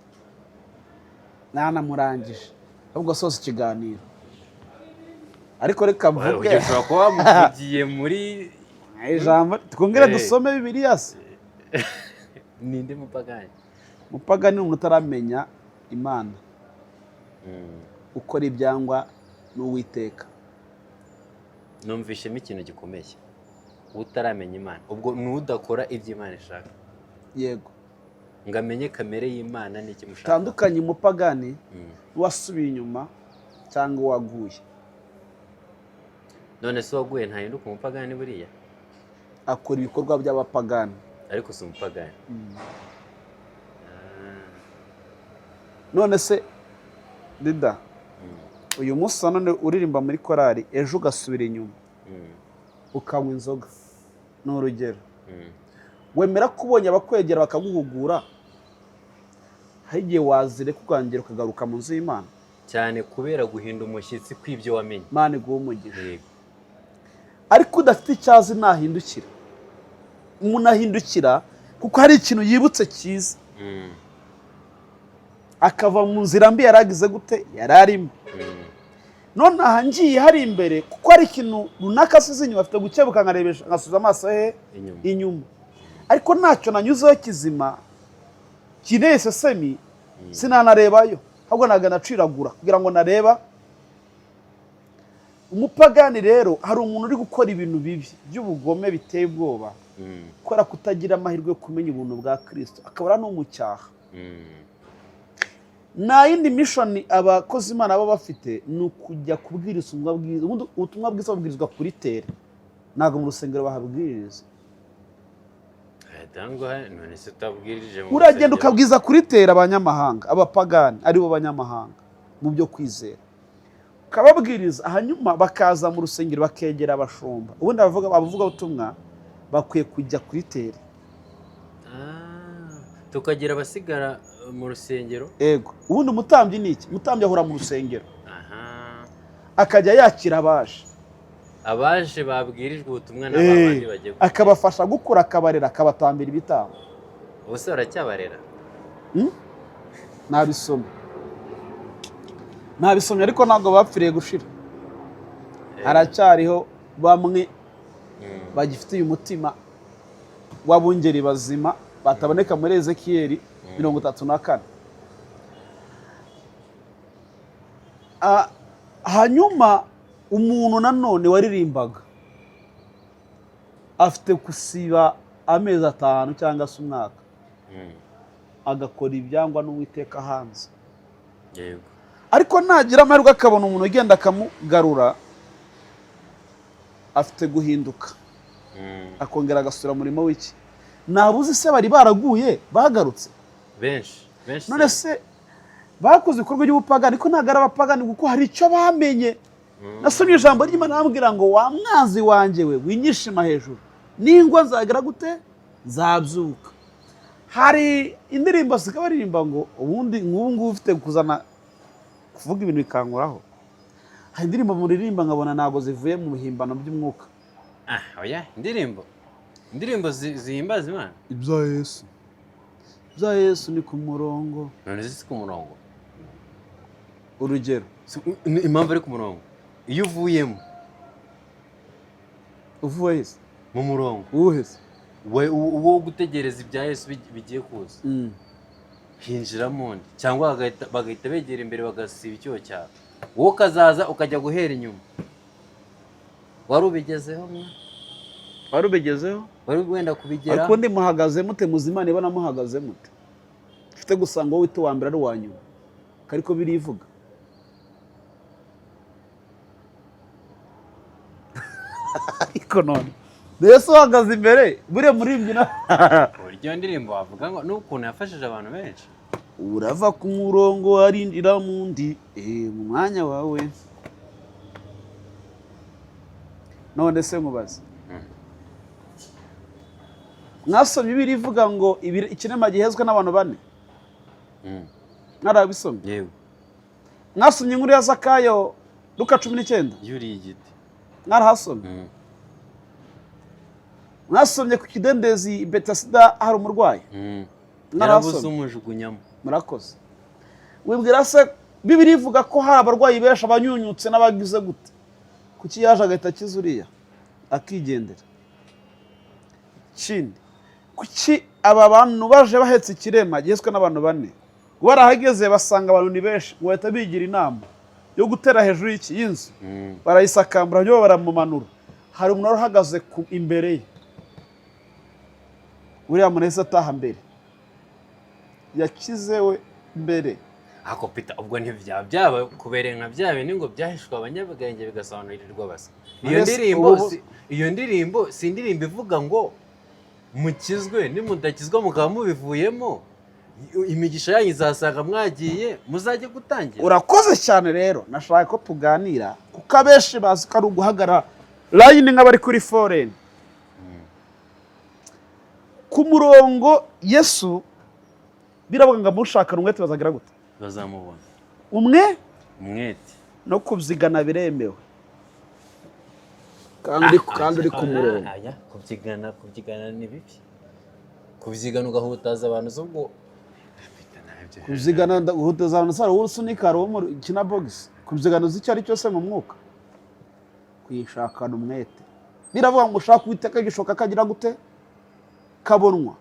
ntanamurangije, ahubwo soza ikiganiro. Ariko reka mvuge. Ushobora kuba wamuvugiye muri Ijambo twongere dusome Bibiliya se. Ninde mupagani? Umupagani ni umuntu utaramenya Imana, ukora ibyangwa n'Uwiteka. Numvishemo ikintu gikomeye: utaramenya Imana, ubwo ni udakora ibyo Imana ishaka, Yego. ngo amenye kamere y'Imana n'ikimushaka. Tandukanye umupagani wasubiye inyuma cyangwa uwaguye. None se uwaguye ntahinduka umupagani buriya? Akora ibikorwa by'abapagani. Ariko si umupagani. Ah. None se dida, uyu munsi wa none uririmba muri korari, ejo ugasubira inyuma, ukanywa inzoga, ni urugero, wemera ko ubonye abakwegera bakaguhugura, hari igihe wazireka ukongera ukagaruka mu nzu y'Imana? Cyane, kubera guhinda umushyitsi kw'ibyo wamenye. Imana iguhe umugisha. Yego. Ariko udafite icyo azi ntahindukira. Umuntu ahindukira kuko hari ikintu yibutse cyiza, akava mu nzira mbi yari agize gute, yari arimo. None aha ngiye hari imbere kuko hari ikintu runaka asize inyuma, afite gukebuka nkarebesha, nkasubiza amaso he? Inyuma. Inyuma. Ariko ntacyo nanyuzeho kizima kineye sesemi, sinanarebayo, ahubwo nagana aciragura kugira ngo nareba. Umupagani rero, hari umuntu uri gukora ibintu bibi by'ubugome biteye ubwoba, kubera kutagira amahirwe yo kumenya ubuntu bwa Kirisito, akaba ari n'umucyaha. Nta yindi mission abakozi Imana baba bafite, ni ukujya kubwiriza ubutumwa bwiza. Ubundi ubutumwa bwiza babwirizwa kuri terrain, ntabwo mu rusengero bahabwiriza. Cyangwa none se utabwirije mu Uragenda rusengero? ukabwiza kuri terrain abanyamahanga, abapagani, aribo banyamahanga mu byo kwizera, ukababwiriza, hanyuma bakaza mu rusengero bakegera abashumba. Ubundi abavugabutumwa bakwiye kujya kuri terrain. Ah, tukagira abasigara mu rusengero. Ego, ubundi umutambyi ni iki? Umutambyi ahora mu rusengero, akajya yakira abaje. Abaje babwirijwe ubutumwa na ba bandi bagiye Akabafasha gukura, akabarera, akabatambira ibitambo. Ubu se baracyabarera? Nabisomye, nabisomye, ariko ntabwo bapfiriye gushira. Haracyariho bamwe bagifite uyu mutima w'abungeri bazima bataboneka muri Ezekiyeli 34. Ah, hanyuma umuntu nanone waririmbaga afite gusiba amezi 5 cyangwa se umwaka, agakora ibyangwa n'Uwiteka hanze. Ariko nagira amahirwe akabona umuntu ugenda akamugarura, afite guhinduka, akongera agasubira mu murimo w'iki. Nabuze se bari baraguye bagarutse? Benshi, benshi None cyane. se bakoze ibikorwa by'ubupagani, ko ntabwo ari abapagani, kuko hari icyo bamenye. Nasomye ijambo ry'Imana bambwira ngo: "Wa mwanzi wanjye we, winyishima hejuru, ningwa nzagera gute? Nzabyuka." Hari indirimbo zikaba baririmba ngo ubundi nk'ubu ngubu ufite kuzana kuvuga ibintu bikankoraho. Hari indirimbo muririmba nkabona ntabwo zivuye mu bihimbano by'umwuka. Ah, oya, indirimbo zihimbaza Imana. Ibya Yesu, ibya Yesu ni ku murongo. None si ku murongo? Urugero? Impamvu ari ku murongo, iyo uvuyemo. Uvuye hese? Mu murongo. Uwuhe se? Wo gutegereza ibya Yesu bigiye kuza, hinjiramo undi, cyangwa bagahita begera imbere bagasiba icyuho cyawe, wowe ukazaza ukajya guhera inyuma wari ubigezeho mwa. Wari ubigezeho. Wari wenda kubigeraho. Ariko undi muhagaze mute? Muzima niba muhagaze mute? Ufite gusanga wowe wita uwa mbere ari uwa nyuma, ariko birivuga. Ariko none mbese uhagaze imbere buriya muririmbyi na Uburyo iyo ndirimbo wavuga ngo n'ukuntu yafashije abantu benshi. Urava ku murongo arinjira mu ndi mu mwanya wawe. None se nkubaze, mwasomye ibiri ivuga ngo ikirema gihezwe n'abantu bane? Mwarabisomye? Yewe. Mwasomye inkuru ya Zakayo, Luka 19? Yuriye igiti. Mwarahasomye? Mwasomye ku kidendezi i Betasida hari umurwayi? Yarabuze Mwarahasomye? umujugunyamo. Murakoze. Wibwira se Bibiri ivuga ko hari abarwayi benshi, abanyunyutse n'abagize gute, kuki yaje agahita akiza uriya akigendera? Ikindi, kuki aba bantu baje bahetse ikirema gihetswe n'abantu bane, barahageze basanga abantu ni benshi, ngo bahita bigira inama yo gutera hejuru y'iki y'inzu, barayisakambura, byo baramumanura. Hari umuntu wari uhagaze imbere ye. Uriya muntu yahise ataha mbere, yakize we mbere. Ako Peter, ubwo ntibyaba byaba kubereye nka bya bindi ngo byahishwe abanyabwenge bigasobanurirwa basa iyo Mbese ndirimbo? Iyo ndirimbo si indirimbo ivuga ngo mukizwe, nimudakizwa mukaba mubivuyemo, imigisha yanyu izasanga mwagiye, muzajye gutangira. Urakoze cyane. Rero nashaka ko tuganira, kuko abenshi bazi ko ari uguhagarara line nk'abari kuri foreni ku murongo. Yesu biravuga ngo amushakana umwete bazagira gute? Bazamubona. Umwe Umwete. No kubyigana biremewe, kandi uri ku murongo. Aya, kubyigana ni bibi, kubyigana ugahutaza abantu z'ubwo Peter, ntabyo. Kubyigana, guhutaza abantu, sara wowe usunika, hari uwo mu kina bogisi. Kubyigana uzi icyo ari cyo se mu mwuka? Kuyishakana umwete, biravuga ngo ushaka Uwiteka gishoka kagira gute? Kabonwa.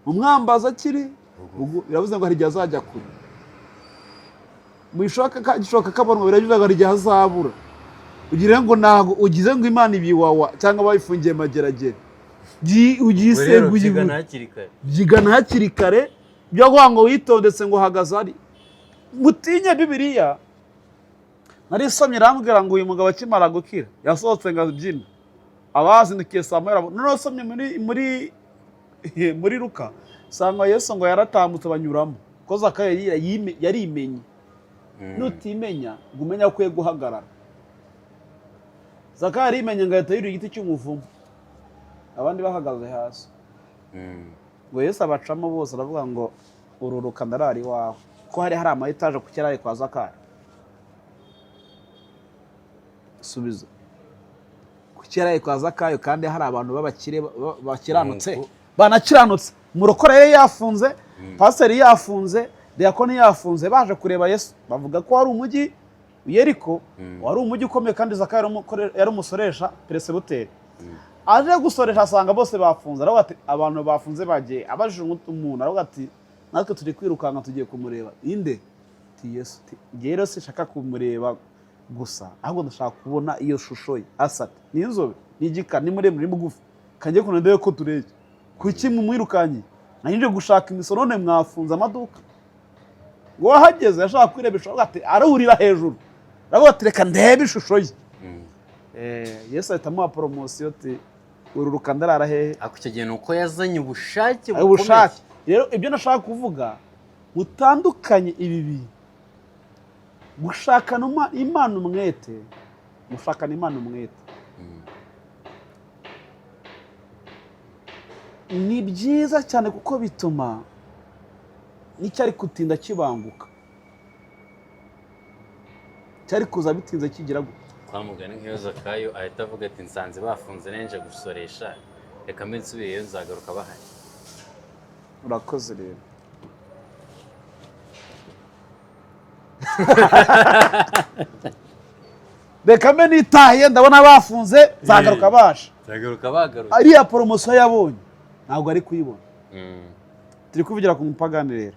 Umwambaza akiri ubwo, biravuze ngo hari igihe azajya kure. Muyishoka gishoka kabonwa, biravuze ngo hari igihe azabura. Ugire ngo ntabwo ugize ngo Imana ibiwawa cyangwa bayifungiye Mageragere. Ugiye Ubwo rero iseguye. Byigana hakiri kare. Byigana hakiri kare, byo kuvuga ngo witondetse ngo uhagaze ari Mutinye Bibiliya. Narisomye, irambwira ngo uyu mugabo akimara gukira yasohotse ngo abyina, abazindukiye saa 1. Noneho usomye muri Luka, sanga Yesu ngo yaratambutse banyuramo, ko Zakayo yarimenye. Nutimenya ngo umenye aho ukwiye guhagarara. Zakayo yarimenye ngo ahita yurira igiti cy'umuvumo, abandi bahagaze hasi. Ngo Yesu abacamo bose, aravuga ngo ururuka ndarara iwawe, ko hari ama étage ku kirari kwa Zakayo. Subiza, ku kirari kwa Zakayo, kandi hari abantu b'abakire bakiranutse, Nuko. banakiranutse. Murokore yari yafunze, pasiteri yafunze, diyakoni yafunze, baje kureba Yesu. Bavuga ko wari umujyi Yeriko, wari umujyi ukomeye, kandi Zakayo yari umusoresha, peresibuteri. Aje gusoresha asanga bose bafunze, aravuga ati abantu bafunze bagiye. Abajije umuntu, aravuga ati natwe turi kwirukanka tugiye kumureba. Inde? Ati Yesu. Ati njyewe rero sinshaka kumureba gusa, ahubwo ndashaka kubona iyo shusho ye. Asa ate? Ni inzobe, ni igikara, ni muremure, ni mugufi? Kanjye kuntu ndebe ko turebye. Kuki mumwirukanyiye? Nari gushaka imisoro none mwafunze amaduka. Ngo wahageze yashaka kwireba ishusho, aravuga ati arahurira hejuru, aravuga ati reka ndebe ishusho ye. Yesu ahita amuha promotion, ati ururuka ndarara hehe? Ariko icyo gihe ni uko yazanye ubushake Ayo ubushake. Rero ibyo nashaka kuvuga, mutandukanye ibi bintu: gushakana Imana umwete, gushakana Imana umwete ni byiza cyane, kuko bituma n'icyari kutinda kibanguka, cyari kuza bitinze kigira gute? Kwa mugani, nk'iyo Zakayo ahita avuga ati nsanze bafunze, nenje gusoresha, reka mbe nsubiyeyo, nzagaruka bahari. Urakoze rero. Reka mbe nitahiye, ndabona bafunze, nzagaruka baje. Nzagaruka bagarutse. Ariya promotion yabonye ntabwo ari kuyibona. Turi kuvugira ku mupagani rero.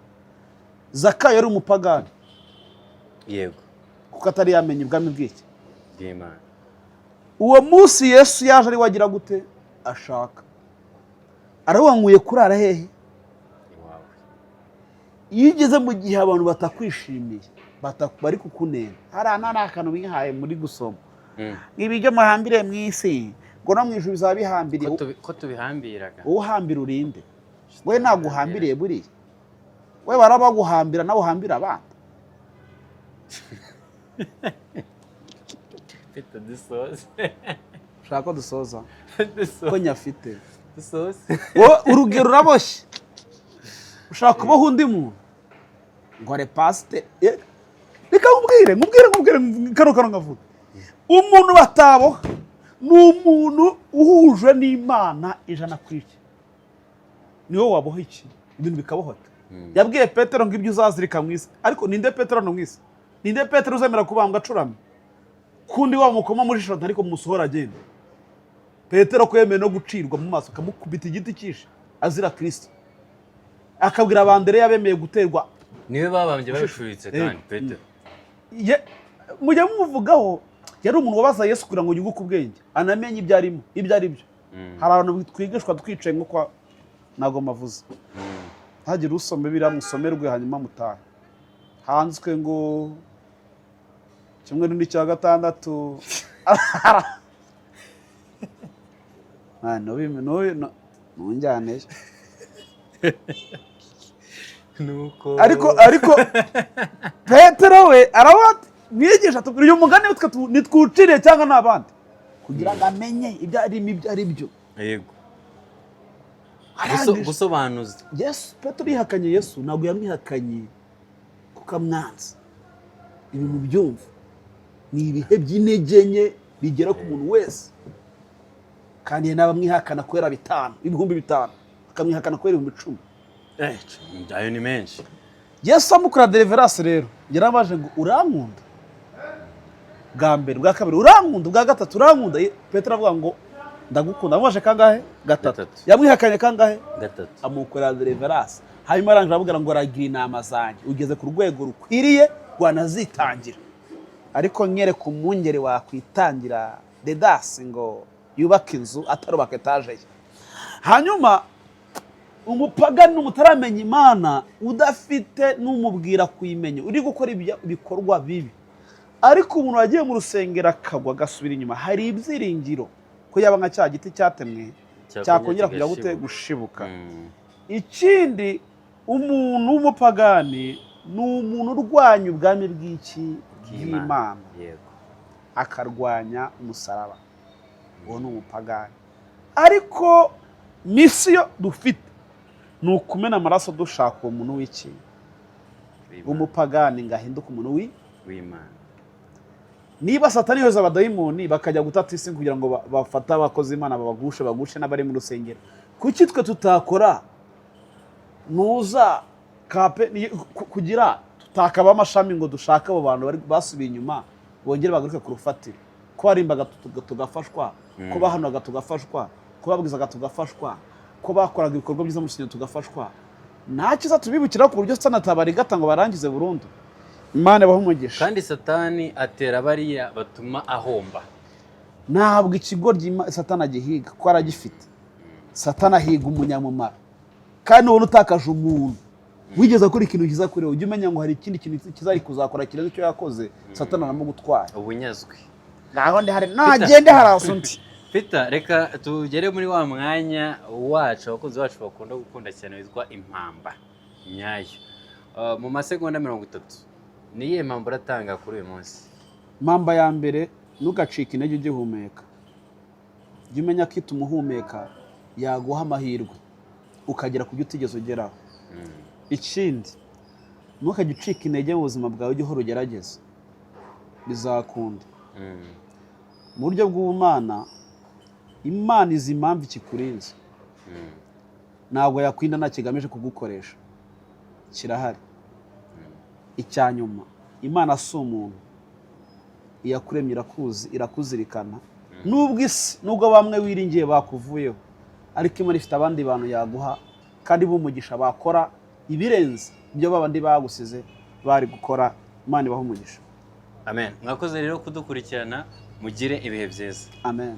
Zakayo yari umupagani, kuko atari yamenya ubwami bw'iki? Bw'Imana. Uwo munsi Yesu yaje ari wagira gute? Ashaka, aravuga ngo nkwiye kurara hehe? Iwawe. Iyo ugeze mu gihe abantu batakwishimiye, bari kukunena, hariya nta akantu wihaye muri gusoma, ibiryo muhambire mu isi, ngo no mu ijuru bizaba bihambiriye. Ko tubihambiraga. Wowe uhambira urinde? We naguhambiriye buriya, we barabaguhambira, nawe uhambira abandi. Peter, dusoze. Ushaka ko dusoza? Dusoze. Ko nyafite. Dusoze. Wowe urugero uraboshye, ushaka kuboha undi muntu ngo repasite. Reka nkubwire kano kano nkavuga, umuntu bataboha ni umuntu uhuje n'Imana 100%, niwe waboha iki ibintu bikabohoka. Yabwiye Petero ngo ibyo uzazirika mu isi, ariko ninde Petero hano mu isi? Ninde Petero uzemera kubambwa acuramye, kundi wa mukoma mu jisho ariko musohora agenda? Petero ko yemeye no gucirwa mu maso, akamukubita igiti cyishe azira Kirisito, akabwira Abandereya bemeye guterwa. Niwe babambye babishuritse kandi Petero. Mujya mumuvugaho, yari umuntu wabaza Yesu kugira ngo yunguke ubwenge, anamenye ibyo arimo ibyo ari byo. Hari abantu twigishwa twicaye nko kwa ntabwo mavuze. Ntagire usoma biriya, musomerwe hanyuma mutahe. Hanzwe ngo kimwe n'icya gatandatu. Ntunjyaneyo. Nuko Ariko Petero we aravuga ati mwigisha, tubwira uyu mugani, twe nitwuciriye cyangwa ni abandi? Kugira ngo amenye ibyo arimo ibyo ari byo. Yego. Arangije. Gusobanuza. Yesu, Petero yihakanye Yesu, ntabwo yamwihakanye kuko amwanze. Ibintu byumva ni ibihe by'intege nke bigera ku muntu wese, kandi n'abamwihakana kubera bitanu, 5000, akamwihakana kubera 10,000. Ayo ni menshi. Yesu amukora deliverance rero, yarabaje ngo urankunda bwa mbere, bwa kabiri urankunda, bwa gatatu urankunda? Petero avuga ngo ndagukunda. Amubaje kangahe? Gatatu. Gatatu. Yamwihakanye kangahe? Gatatu. Amukorera deliverance, hanyuma arangije aramubwira ngo aragira inama zanjye, ugeze ku rwego rukwiriye rwanazitangira. Ariko nyereka umwungeri wakwitangira Dedasi ngo yubake inzu atarubaka etaje ye. Hanyuma Umupagani utaramenya Imana, udafite n'umubwira kuyimenya, uri gukora ibikorwa bibi. Ariko umuntu wagiye mu rusengero akagwa agasubira inyuma, hari ibyiringiro ko yaba nka cya giti cyatemwe cyakongera kugira gute? Gushibuka. Ikindi, umuntu w'umupagani ni umuntu urwanya ubwami bw'iki? Bw'Imana. Akarwanya umusaraba. Uwo ni umupagani. Ariko mission dufite ni ukumena amaraso dushaka uwo muntu w'iki? W'Imana. Umupagani ngo ahinduke umuntu w'Imana. Niba Satani yohereza abadayimoni bakajya gutata isi kugira ngo bafate abakozi Imana, babagushe, bagushe n'abari mu rusengero, kuki twe tutakora nuza kape kugira tutakaba amashami ngo dushake abo bantu basubiye inyuma bongere bagaruke ku rufatiro? Ko barimbaga tugafashwa, ko bahanuraga tugafashwa, ko babwizaga tugafashwa, ko bakoraga ibikorwa byiza mu rusengero tugafashwa, nta cyiza tubibukira ku buryo Satani atabarigata ngo barangize burundu. Imana ibahe umugisha. Kandi Satani atera bariya batuma ahomba. Ntabwo ikigoryi Satani agihiga kuko aragifite. Satani ahiga umunyamumaro. Kandi nubona utakaje umuntu wigeze akora ikintu cyiza kuri wowe, ujye umenya ngo hari ikindi kintu kizari kuzakora kirenze icyo yakoze. Satani aramugutwara. Ubunyazwe. Ngaho ndi hari nagende haraza undi. Peter, reka tugere muri wa mwanya wacu abakunzi bacu bakunda gukunda cyane witwa impamba nyayo. Mu masegonda 30, ni iyihe mpamba uratanga kuri uyu munsi? Mpamba ya mbere: ntugacike intege ugihumeka. Jya umenya ko ituma uhumeka yaguha amahirwe ukagera ku byo utigeze ugeraho. Ikindi, ntukajye ucika intege mu buzima bwawe, ujye uhora ugerageza, bizakunda. Mu buryo bw'ubumana, Imana izi impamvu ikikurinze. Ntabwo yakwirinda nta kigamije kugukoresha kirahari. Icya nyuma, Imana si umuntu. Iyakuremye irakuzi, irakuzirikana. Nubwo isi, nubwo bamwe wiringiye bakuvuyeho, ariko Imana ifite abandi bantu yaguha kandi b'umugisha, bakora ibirenze ibyo babandi bagusize bari gukora. Imana ibaha umugisha. Amen. Mwakoze rero kudukurikirana, mugire ibihe byiza. Amen.